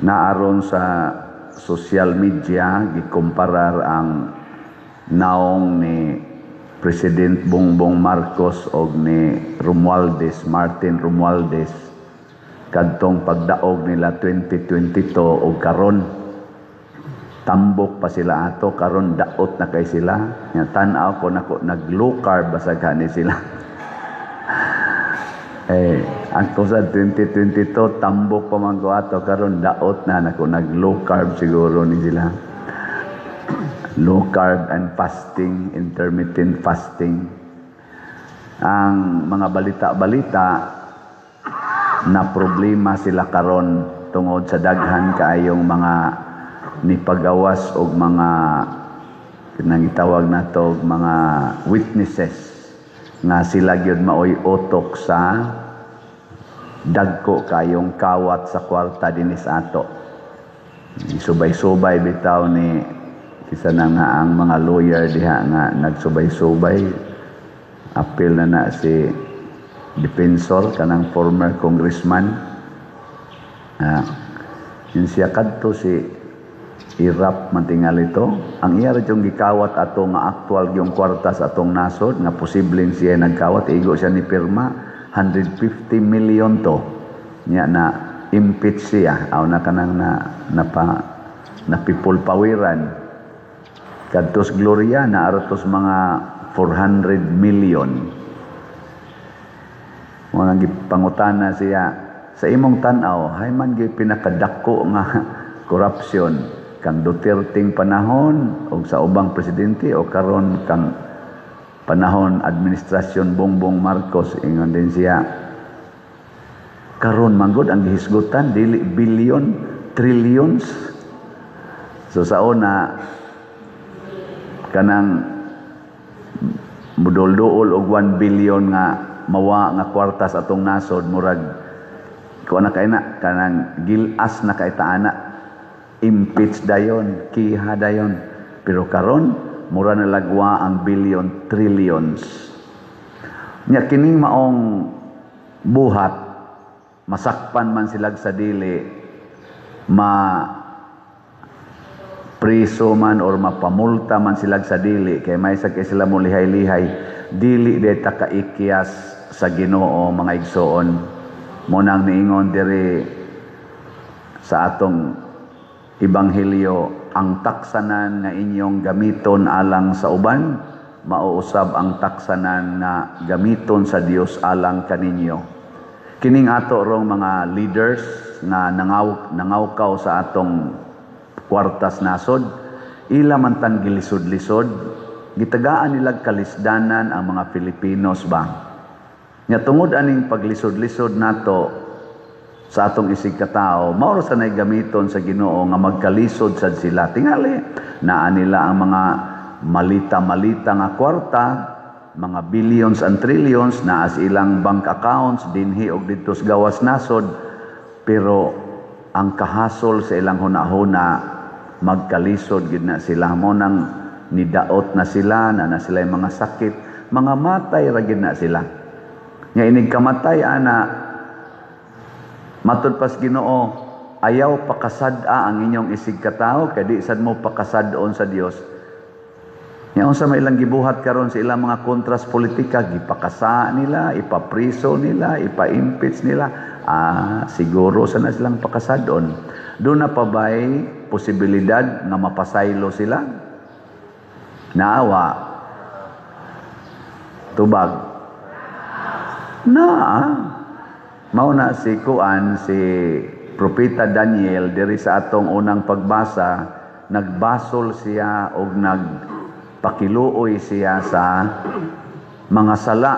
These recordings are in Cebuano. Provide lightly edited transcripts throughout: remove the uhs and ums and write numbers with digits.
Naaron sa social media gikomparar ang naong ni President Bongbong Marcos og ni Romualdez, Martin Romualdez, kadtong pagdaog nila 2022 og karon. Tambok pa sila ato, karon daot na kay sila. Nya tan-aw ko nako, nag low carb basag ni sila. Eh, ang ko sa 2022 tambok pa man ko ato, karon daot na nako, nag low carb siguro ni sila. Low carb and fasting, intermittent fasting. Ang mga balita-balita na problema sila karon tungod sa daghan kaayong mga nipagawas og mga kanang gitawag nato og mga witnesses nga sila gyud maoy utok sa dagko kayong kawat sa kwarta dinis ato. Subay-subay bitaw ni kisa na nga ang mga lawyer diha nga nagsubay-subay, apil na na si Defensor, kanang former congressman. Ah, yun siya kadto si Erap man tingali to. Ang iya ra yung gikawat ato nga actual yung kwarta sa atong nasod nga posibleng siya nagkawat, igo siya ni pirma, 150 million to. Nya na impeach siya aw na kanang na napa napipulpawiran. Kadtos Gloria na aratos mga 400 million. Mo nang gipangutana siya, "Sa imong tan-aw, hay man gyud pinakadako nga corruption, kang Duterteng panahon og sa ubang presidente o karon kang panahon administrasyon Bongbong Marcos?" Ingon din siya, "Karon manggod ang gihisgutan dili billion, trillions." So sa una kanang mudol-duol og 1 billion nga mawa nga kwarta sa atong nasod, murag kuan na kay na kanang gilas na kay taana, impeach dayon, kiha dayon. Pero karon mura na lagwa ang billion, trillions. Nya kining maong buhat, masakpan man sila sa dili, ma priso man or mapamulta man sila sa dili, kay may sa kay sila mo lihay-lihay, dili de ta kaikyas sa Ginoo, mga igsoon. Mo nang niingon diri sa atong ebanghelyo, ang taksanan nga inyong gamiton alang sa uban, mauusab ang taksanan nga gamiton sa Dios alang kaninyo. Kining ato rong mga leaders nga nangawkaw sa atong kwartas nasod, ila man tang gilisod-lisod, gitagaan nilag kalisdanan ang mga Filipinos ba. Nya tungod aning paglisod-lisod nato sa atong isig katao, mao ra sa nay gamiton sa Ginoo nga magkalisod sad sila. Tingali naa nila ang mga malita-malita nga kwarta, mga billions and trillions naa sa ilang bank accounts dinhi og didto sa gawas nasod, pero ang kahasol sa ilang hunahuna, magkalisod gid na sila. Mo nang nidaot na sila na, na sila mga sakit, mga matay ra gid na sila. Nya inig kamatay ana, matud pas Ginoo, ayaw pakasad-a ang inyong isig katawo kay di sad mo pakasad-on sa Dios. Nya unsa may ilang gibuhat karon sa ilang mga kontras politika, gipakasa nila, ipapriso nila, ipa-impeach nila. Ah, siguro sa na silang pakasad-on. Doon na pa ba'y posibilidad nga mapasaylo sila? Naawa. Tubag. Naa. Mao na si kuan, si Propeta Daniel diri sa atong unang pagbasa, nagbasol siya og nagpakiluoy siya sa mga sala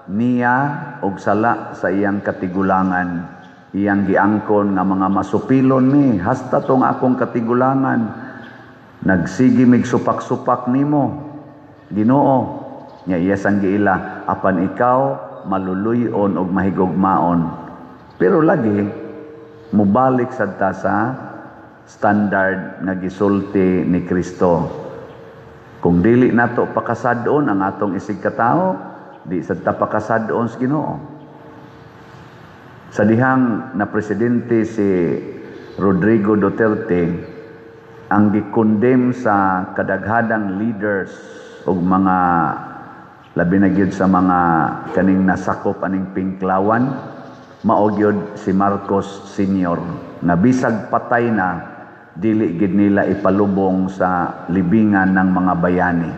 niya og sala sa iyang katigulangan. Iyang giangkon nga mga masupilon ni hasta tong akong katigulangan, nagsige mig supak-supak nimo, Ginoo. Nya iya sang giila, "Apan ikaw maluluy-on og mahigugmaon." Pero lagi mubalik sad ta sa standard nga gisulti ni Kristo. Kung dili nato pakasad-on ang atong isig katawo, di sad ta pakasad-on sa Ginoo. Sa dihang na presidente si Rodrigo Duterte, ang gi-condemn sa kadaghanang leaders ug mga labi na gyud sa mga kaning nasakop aning Pinklawan, mao gyud si Marcos Senior, nga bisag patay na, dili gid nila ipalubong sa libingan ng mga bayani.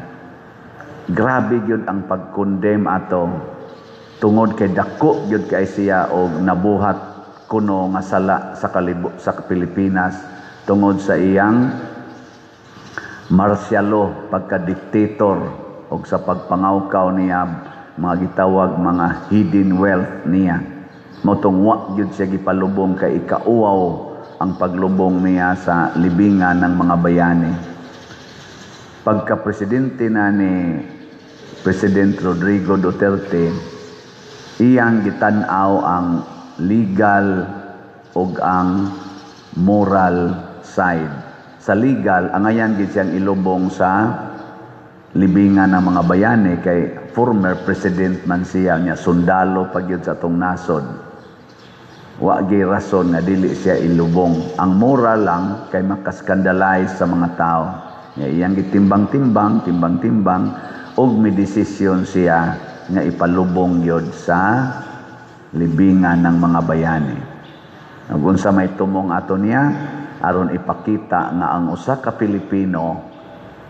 Grabe gyud ang pag-condemn ato tungod kay dako gyud kay siya og nabuhat kuno nga sala sa Pilipinas tungod sa iyang martial law, pagka-dictator og sa pagpangawkaw niya mga gitawag mga hidden wealth niya. Mao tong wa gyud siya gipalubong kay ikauwaw ang paglubong niya sa libingan ng mga bayani. Pagka-presidente na ni President Rodrigo Duterte, iyang gitan-aw ang legal ug ang moral side. Sa legal, angayan gid siyang ilubong sa libingan ng mga bayani kay former president man siya niya, sundalo pa gyud sa atong nasod. Wa gyud rason nga dili siya ilubong. Ang moral lang kay makaskandalize sa mga tao. Nga iyang gitimbang-timbang, timbang-timbang ug may desisyon siya nga ipalubong gyud sa libingan ng mga bayani. Ug unsa may tumong ato niya aron ipakita nga ang usa ka Pilipino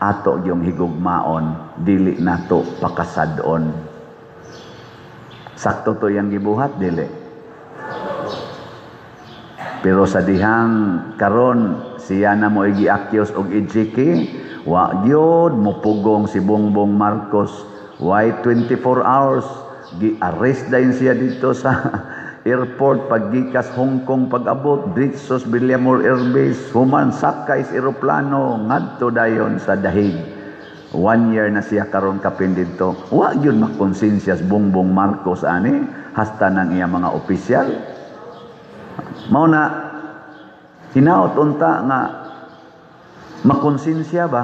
ato yung higugmaon, dili nato pakasad-on. Sakto to yang gibuhat, dili? Pero sa dihang karon siya na mo gi-accuse og EJK, wa gyud mupugong si Bongbong Marcos. Why 24 hours gi-arrest dayon siya dito sa airport paggikas Hong Kong, pag-abot diretso sa Villamor Air Base, human sakay sa eroplano ngadto dayon sa Dahig. One year na siya karon kapin didto. Wa gyud makonsensya si Bongbong Marcos ani hasta ng iya mga opisyal. Mao na hinaot unta nga makonsensya ba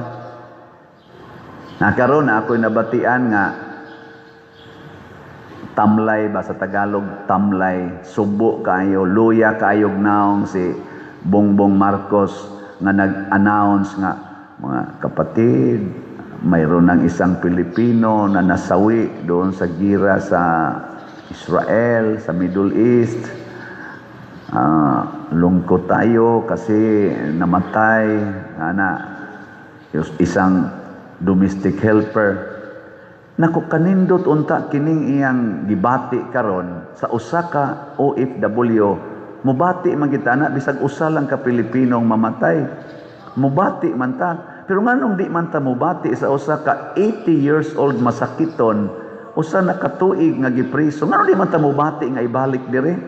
na karon na ako'y nabatian nga tamlay ba sa Tagalog, tamlay, subo kaayo, luya kaayog naong si Bongbong Marcos nga nag-announce nga, "Mga kapatid, mayroon ng isang Pilipino na nasawi doon sa gira sa Israel, sa Middle East. Lungkot tayo kasi namatay ana isang domestic helper." Nako, kanindot unta kining iyang gibati karon sa usa ka OFW. Mubati man kita na bisag usa lang ka Pilipino ang mamatay. Mubati man ta. Pero nganong di man ta mubati sa usa ka 80 years old masakiton, usa na ka tuig nga gipriso? Nganong di man ta mubati nga ibalik dire?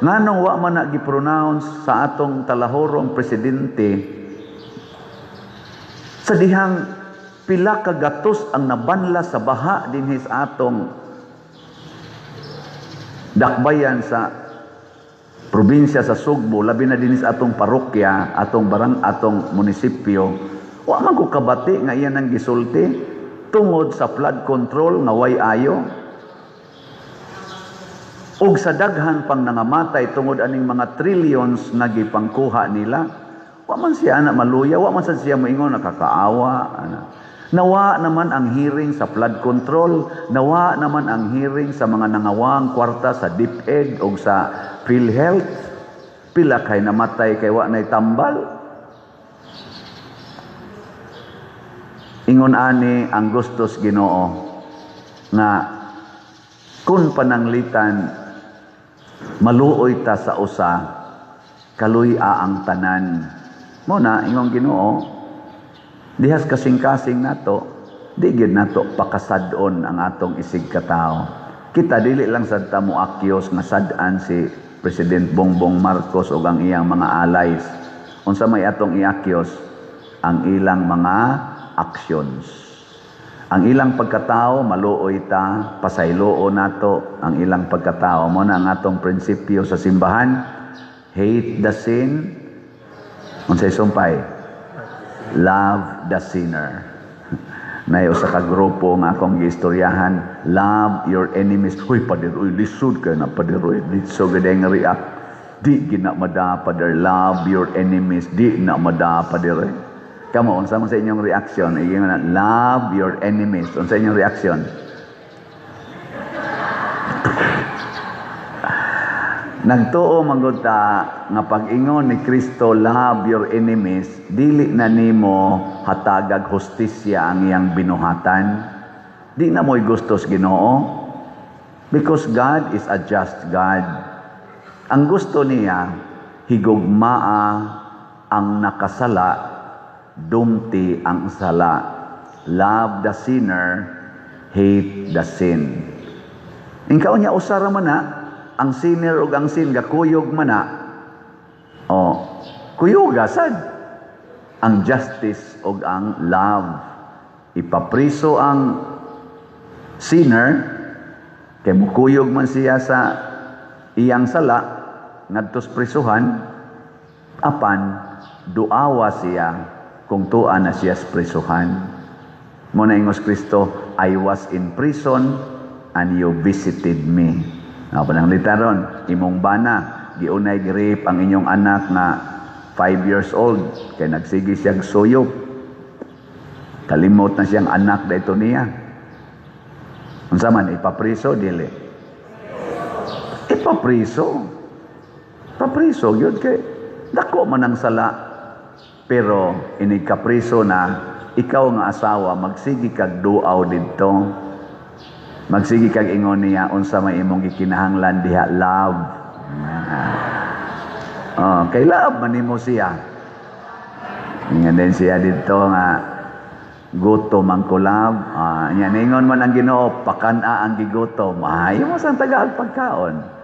Nganong wa man na gi-pronounce sa atong talahorong presidente sa dihang pila ka gatos ang nabanla sa baha dinhi sa atong dakbayan sa probinsya sa Sugbo, labi na dinhi sa atong parokya, atong barang, atong munisipyo? Wa man ko kabati nga iyan ang gisulti tungod sa flood control nga way ayo ug sa daghan pang nangamatay tungod aning mga trillions na gipangkuha nila. Wa man siya ana maluya, wa man sad siya moingon nakakaawa ana. Nawa naman ang hearing sa flood control, nawa naman ang hearing sa mga nangawang kwarta sa DepEd o sa PhilHealth. Pila kay namatay kay wa nay tambal. Ingon ani ang gustos Ginoo nga kun pananglitan maluoy ta sa usa, kaluy-a ang tanan. Mo na ingon Ginoo, dihas kasing-kasing nato, di gyud nato pakasad-on ang atong isig katao. Kita dili lang sad ta mo akyos nga sad-an si President Bongbong Marcos ug ang iyang mga allies. Unsa may atong iakyos? Ang ilang mga actions. Ang ilang pagkatao, maluoy ta, pasayloon nato ang ilang pagkatao. Mo na ang atong prinsipyo sa simbahan, hate the sin, unsay sumpay? Love the sinner. Nay usa ka grupo nga akong giistoryahan, "Love your enemies." "Huy, pader, uy, lisod kay na, pader, uy." Lisod gid nga react. Di gina mada, Father, love your enemies. Di na mada, Father. Kamo, unsa man sa inyong reaction? Ingon na, "Love your enemies." Unsa inyong reaction? Nagtuo man gud ta nga pag-ingon ni Kristo, "Love your enemies," dili na nimo hatagag hustisya ang iyang binuhatan. Di na mo'y gustos Ginoo. Because God is a just God. Ang gusto niya, higugmaa ang nakasala, dumti ang sala. Love the sinner, hate the sin. Ingkaon niya usa ra man na, ang sinner ug ang sin gakuyog man na. Oh, kuyuga sad ang justice ug ang love. Ipapriso ang sinner kay mukuyog man siya sa iyang sala ngadtos prisuhan, apan duawa siya kung tua na siya sa prisuhan. Mo na ingos Kristo, "I was in prison and you visited me." Ah, pananglitan ron, imong bana, giunay gi-rape ang inyong anak nga 5 years old, kay nagsige siyang suyop. Kalimot na siyang anak dito niya. Unsa man, ipapriso, dili? Ipapriso. Papriso, yun kay dako man ang sala. Pero inig kapriso na, ikaw nga asawa, magsige kag duaw didto. Magsige kag ingon niya, "Unsa may imong gikinahanglan diha, love?" Oh, kay love man nimo siya. Ingon din siya didto nga, "Gutom ang ko, love." Ah, nya ningon man ang Ginoo, "Pakan-a ang gigutom." Ay, mo sang tagaag pagkaon.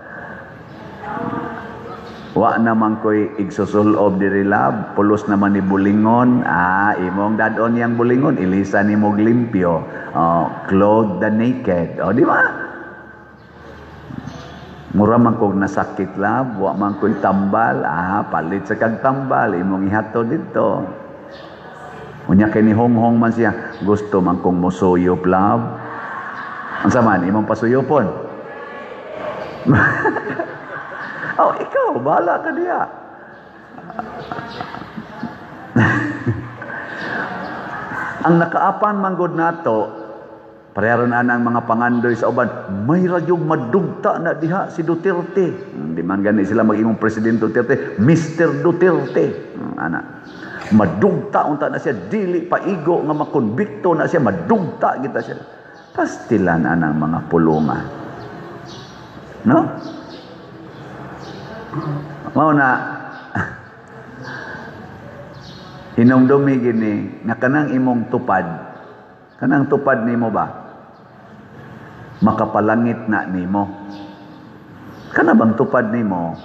"Wa naman ko'y igsusulob diri, love. Pulos naman ni bulingon." Ah, imong dadon yang bulingon, ilisa ni mog limpyo. Oh, clothe the naked. Oh, di ba? "Mura man kog nasakit, love, wa man ko'y tambal." Ah, palit sa kag tambal, imong ihatod didto. Unya kay ni honghong man siya, "Gusto man kong musuyop, love." Unsa man, imong pasuyopon? Oh, ikaw, bahala ka diya. Ang nakaapan man gud nato, pareho na ang mga pangandoy sa uban, may radyong madugta na diha si Duterte. Di man gani sila mag-ingong President Duterte, Mr. Duterte. Ana. Madugta unta na siya, dili paigo nga makonbikto na siya, madugta kita siya. Pastilan anang mga pulungan. No? Mao na hinumdumi gini nga kanang imong tupad, kanang tupad nimo ba, makapalangit na nimo. Kana bang tupad nimo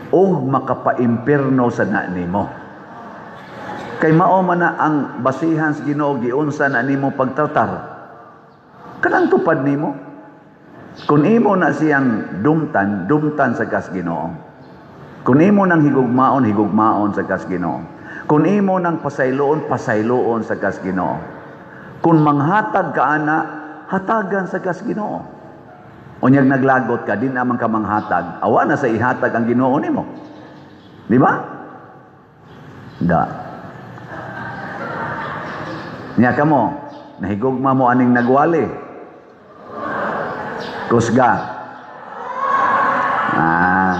og makapaimpierno sa na nimo? Kay mao man na ang basihan sa Ginoo, giunsa na nimo pagtratar. Kanang tupad nimo. Kung imo na siyang dumtan, dumtan sa kas Ginoo. Kung imo nang higugmaon, higugmaon sa kas Ginoo. Kung imo nang pasayloon, pasayloon sa kas Ginoo. Kung manghatag ka ana, hatagan sa kas Ginoo. Unyag naglagot ka, di naman ka manghatag. Awa na sa ihatag ang Ginoo nimo. Di ba? Da. Nya kamo, nahigugma mo aning nagwali. Kusga. Ah.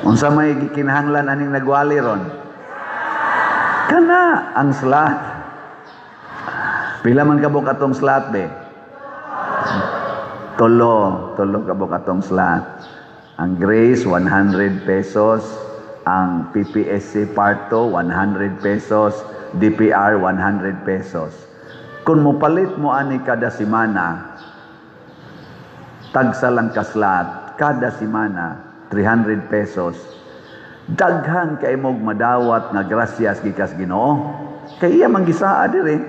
Unsa may gikinahanglan aning nagwali ron? Kana ang slot. Pila man kabuk atong slot be? Tulo, tulo kabuk atong slot. Ang Grace 100 pesos, ang PPSC Part 2 100 pesos, DPR 100 pesos. Kung mopalit mo ani kada semana, tagsa lang ka slot kada semana, 300 pesos. Daghan kay mog madawat nga grasyas gikas Ginoo. Kay iya man gisaa diri.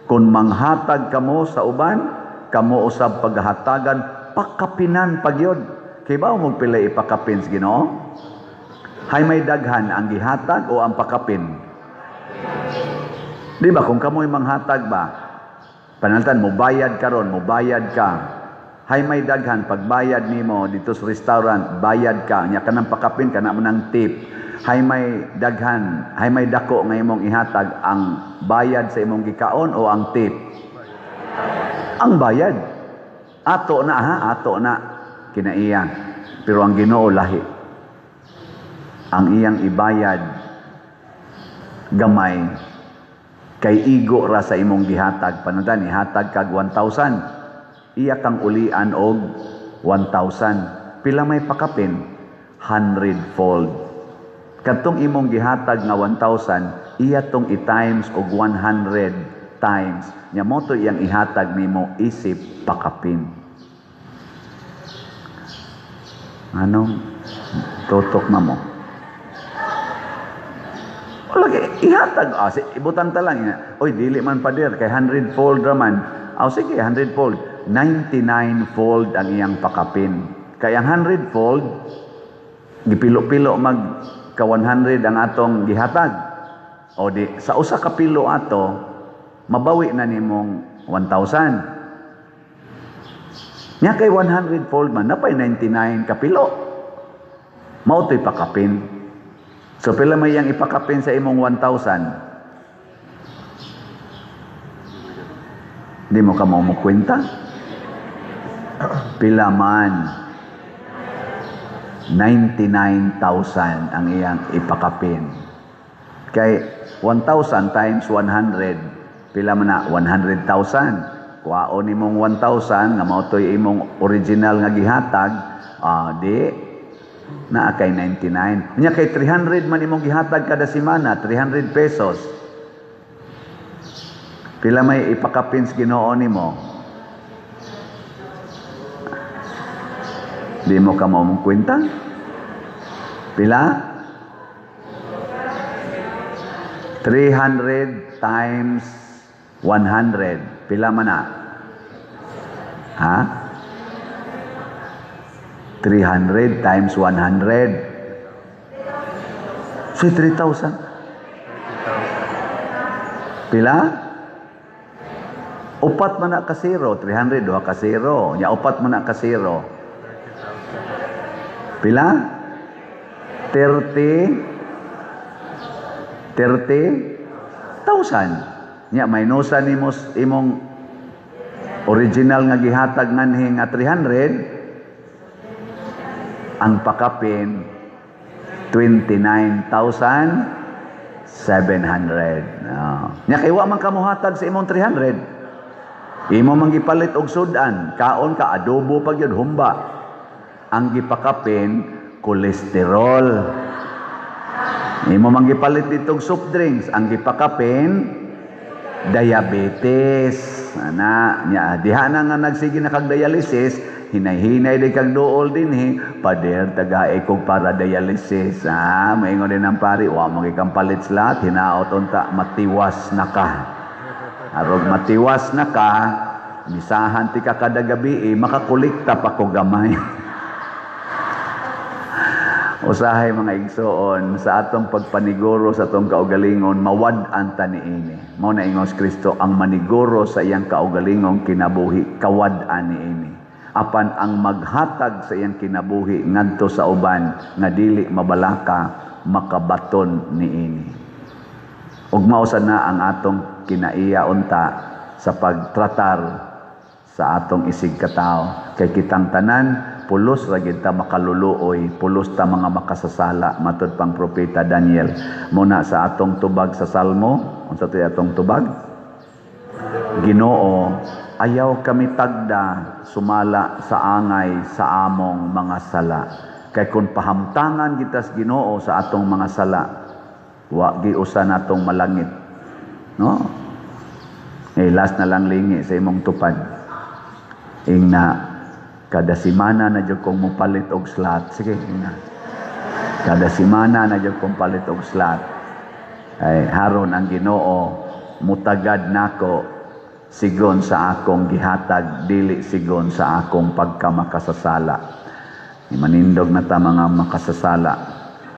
Kung manghatag kamo sa uban, kamo usab paghatagan, pakapinan pagyod. Kay ba mo pila ipakapin sa Ginoo? Hay may daghan ang gihatag o ang pakapin? Di ba kung kamoy manghatag ba? Pananglitan mo bayad karon, mo bayad ka. Hay may daghan pagbayad nimo dito sa restaurant, bayad ka nya kanang pakapin kana mo nang tip. Hay may daghan, hay may dako nga imong ihatag, ang bayad sa imong gikaon o ang tip? Ang bayad. Ato na ha, ato na kinaiya. Pero ang Ginoo lahi. Ang iyang ibayad gamay kay igo ra sa imong gihatag. Pananglitan ihatag kag 1,000, iya kang ulian og 1,000. Pila may pakapin? 100 fold. Kadtong imong gihatag nga 1,000, iya tong i-times og 100 times nya mo to iyang ihatag nimo isip pakapin. Anong tutok na mo? Wala kay ihatag. Ah, si, ibutan ta lang. Oy, dili man pader kay 100 fold raman. Ah, sige, 100 fold. 99 fold ang iyang pakapin. Kay ang 100 fold, gipilo-pilo mag ka 100 ang atong gihatag. O di sa usa ka pilo ato, mabawi na nimong 1,000. Nya kay 100 fold man, napay 99 ka pilo. Mao to'y pakapin. So pila may iyang ipakapin sa imong 1,000? Di mo ka mo kwenta? Pila man? 99,000 ang iyang ipakapin. Kay 1,000 times 100, pila man na? 100,000. Kuhaon nimong 1,000 nga mao to'y imong original nga gihatag, di naa kay 99. Unya kay 300 man imong gihatag kada semana, 300 pesos. Pila may ipakapin sa Ginoo nimo? Di mo ka mo kwenta? Pila? 300 times 100. Pila man na? Ha? 300 times 100. So, 3,000. Pila? Upat man na ka zero. 300, duha ka zero. Nya, upat man na ka zero. Pila? 30 30,000. Nya, minusan nimo imong original nga gihatag nganhi nga 300, ang pakapin 29,700. Oh. Nya kay wa man ka mohatag sa imong 300. Imo man gipalit og sudan, kaon ka adobo pa gyud humba. Ang gipakapin kolesterol. Imo man gipalit ditong soft drinks, ang gipakapin diabetes. Ana, nya diha na nga nagsige na kag dialysis, hinay-hinay di kag duol dinhi, pader tagae kog para dialysis. Ah, maingon din ang pari, wa man kang palit lahat, hinaot unta matiwas na ka. Arog matiwas na ka, misahan ti ka kada gabi, makakolekta pa ko gamay. Usahay mga igsoon, sa atong pagpaniguro sa atong kaugalingon, mawad-an ta niini. Mao na ingon si Kristo, ang maniguro sa iyang kaugalingong kinabuhi, kawad-an niini. Apan ang maghatag sa iyang kinabuhi ngadto sa uban nga dili mabalaka, makabaton niini. Ug mao sad na ang atong kinaiya unta sa pagtratar sa atong isig katawo. Kay kitang tanan pulos ra gid ta makaluluoy, pulos ta mga makasasala, matud pang propeta Daniel. Muna sa atong tubag sa Salmo, unsa to'y atong tubag? Ginoo, ayaw kami tagda sumala sa angay sa among mga sala. Kay kung pahamtangan kita sa Ginoo sa atong mga sala, wa giusa natong malangit. No? Eh, last na lang lingi sa imong tupad. Ingna, kada semana na jud kong mopalit og slot. Sige, ingna. Kada semana na jud kong palit og slot. Ay, haron ang Ginoo mutagad nako sigon sa akong gihatag, dili sigon sa akong pagkamakasasala. Manindog na ta mga makasasala.